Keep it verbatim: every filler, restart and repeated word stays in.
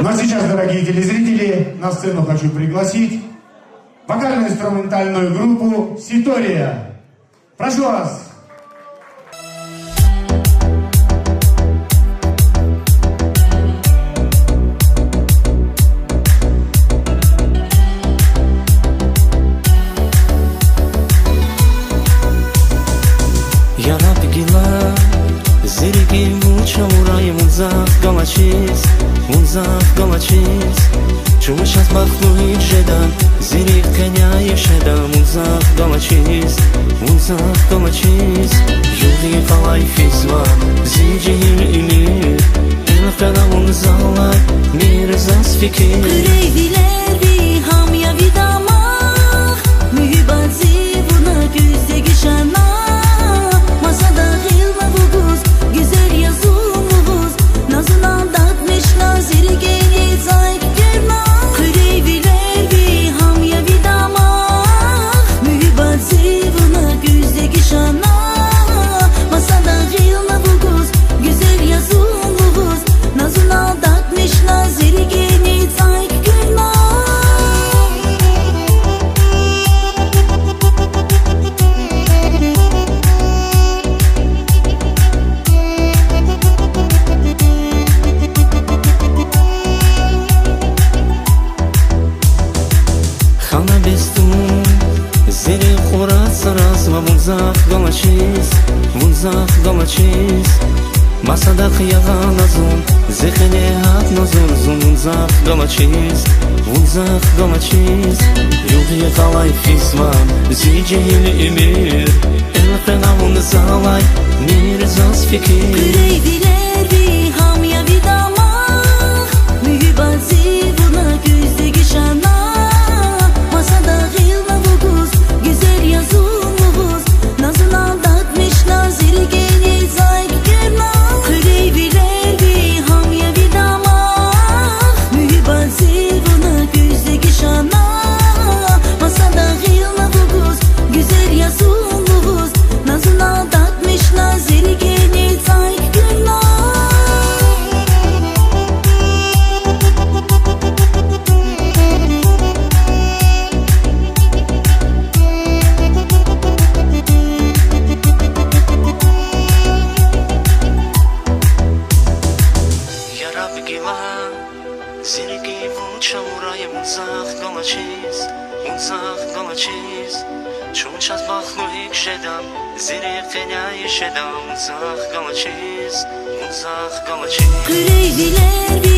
Ну а сейчас, дорогие телезрители, на сцену хочу пригласить вокально-инструментальную группу «Ситория». Прошу вас. Яраб гила, зи рикӀин вуч авурай, вун захъ галачиз, вун захъ галачиз. Чун чаз бахтлу гьикӀ жеда, зи рикӀ къеняй жеда, вун захъ галачиз, вун захъ галачиз. Югъ йикъалай физва зи жегьил уьмуьр, элкъвена вун залай, мийир заз фикир. Къуьрейвилер ви гьам я ви дамах, муьгьуьббат зи вуна куьз дегишана. Масада гъилна вугуз, гуьзел я зун лугьуз, на зун алдатмишна, зи рикӀини цӀай куькӀуьрна. Къуьрейвилер ви гьам я ви дамах, муьгьуьббат зи вуна куьз дегишана. Масада гъилна вугуз, гуьзел я зун лугьуз, на зун алдатмишна, зи рикӀини цӀай куькӀуьрна. Хьана бес тум, зи рикӀ кьураз-саразва, вун захъ галачиз, вун захъ галачиз. Масадахъ ягъана зун, зи къене гьатна зун, зун, вун захъ галачиз, вун захъ галачиз. Югъ йикъалай физва зи жегьил уьмуьр, элкъвена вун залай, мийир заз фикир. Къуьрейвилер ви гьам я ви дамах, муьгьуьббат зи вуна куьз дегишана. Масада гъилна вугуз, гуьзел я зун лугьуз, на зун алдатмишна, зи рикӀини цӀай куькӀуьрна. Къуьрейвилер ви гьам я ви дамах, муьгьуьббат зи вуна куьз дегишана. Масада гъилна вугуз, гуьзел я зун лугьуз, на зун алдатмишна, зи рикӀини цӀай куькӀуьрна. Яраб гила, зи рикӀин вуч авурай, вун захъ галачиз, вун захъ галачиз. Чун чаз бахтлу гьикӀ жеда, зи рикӀ къеняй жеда, вун захъ галачиз, вун захъ галачиз. Къуьрейвилер ви